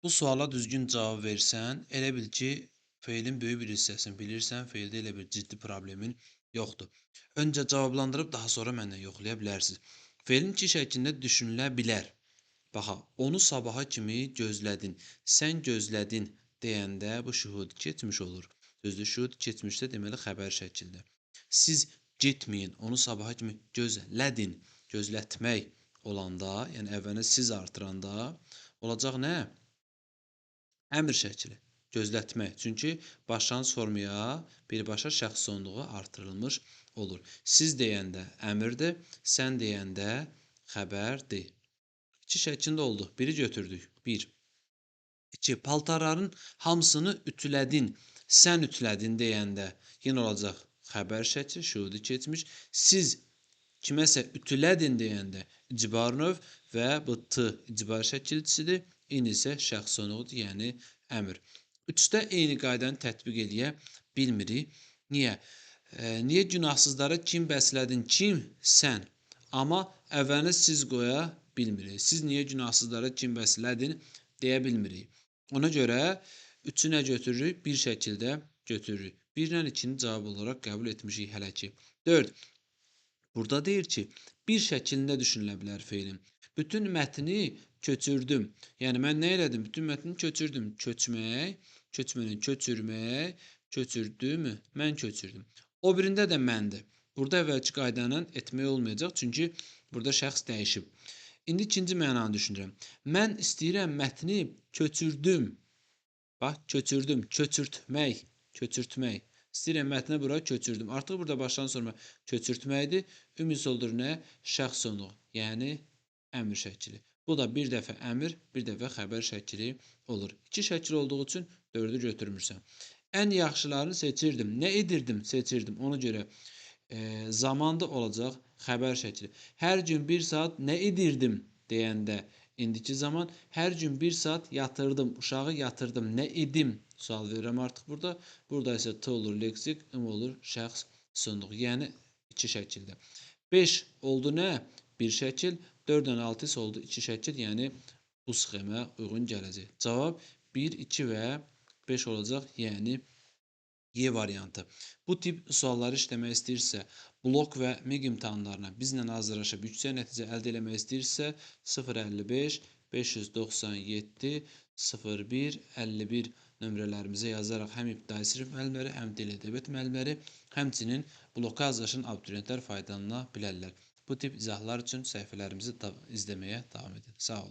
Bu suala düzgün cavab versən, elə bil ki, feilin böyük bir hissəsini bilirsən, feildə elə bir ciddi problemin yoxdur. Öncə cavablandırıb, daha sonra məndən yoxlaya bilərsiniz. Feilin iki şəklində düşünülə bilər. Baxa, onu sabaha kimi gözlədin, sən gözlədin deyəndə bu şühud keçmiş olur. Sözlü şühud keçmişdə deməli xəbər şəklində. Siz getməyin, onu sabaha kimi gözlədin, gözlətmək olanda, yəni əvvəlini siz artıranda olacaq nə? Əmr şəkli, gözlətmək. Çünki başlanğıc formaya birbaşa şəxs sonluğu artırılmış olur. Siz deyəndə əmrdir, sən deyəndə xəbərdir. İki şəklində oldu. Biri götürdük. 1. 2. Paltarların hamısını ütülədin, sən ütülədin deyəndə yenə olacaq xəbər şəkli, şüudi keçmiş. Siz kiməsə ütülədin deyəndə icbar növ və bu T icbar şəkilçisidir. İn isə şəxs sonluğudur, yəni əmr. 3-də eyni qaydanı tətbiq eləyə bilmirik. Niyə? Niyə günahsızlara kim bəslədin? Kim? Sən. Amma əvvəlini siz qoya bilmirik. Siz niyə günahsızlara kim bəslədin deyə bilmirik. Ona görə 3-ü nə götürürük? Bir şəkildə götürürük. 1 ilə 2-ni cavab olaraq qəbul etmişik hələ ki. 4. Burada deyir ki, bir şəklində düşünülə bilər feilin. Bütün mətni köçürdüm. Yəni, mən nə elədim? Bütün mətni köçürdüm. Köçmək, köçmənin köçürmək, köçürdüm, mən köçürdüm. O birində də məndir. Burada əvvəlki qaydanı etmək olmayacaq, çünki burada şəxs dəyişib. İndi ikinci mənanı düşünürəm. Mən istəyirəm mətni köçürdüm. Bax, köçürdüm, köçürtmək, köçürtmək. İstəyirəm mətni bura köçürdüm. Artıq burada başlanğıc forma köçürtməkdir. Ümid oldur nə? Şəxs sonluğu, yəni əmr şəkli. Bu da bir dəfə əmr, bir dəfə xəbər şəkli olur. İki şəkil olduğu üçün 4-ü götürmürsən. Ən yaxşılarını seçirdim. Nə edirdim? Seçirdim. Ona görə zamanda olacaq xəbər şəkli. Hər gün 1 saat nə edirdim deyəndə indiki zaman hər gün 1 saat yatırdım, uşağı yatırdım. Nə edim? Sual verirəm artıq burada. Burada isə T olur leksik, M olur şəxs sonluğu. Yəni iki şəkildə. 5 oldu nə? Bir şəkil. 4-dən 6 isə oldu 2 şəkil. Yəni bu sxemə uyğun gələcək. Cavab 1, 2 və 5 olacaq. Yəni Y variantı. Bu tip sualları işləmək istəyirsə, blok və MİQ imtahanlarına bizlə hazırlaşıb yüksək nəticə əldə eləmək istəyirsə, 055 597 01 51 nömrələrimizə yazaraq həm ibtidai sinif müəllimləri, həm dil ədəbiyyat müəllimləri, həmçinin bloka hazırlaşan abituriyentlər faydalana bilərlər. Bu tip izahlar üçün səhifələrimizi izləməyə davam edin. Sağ olun.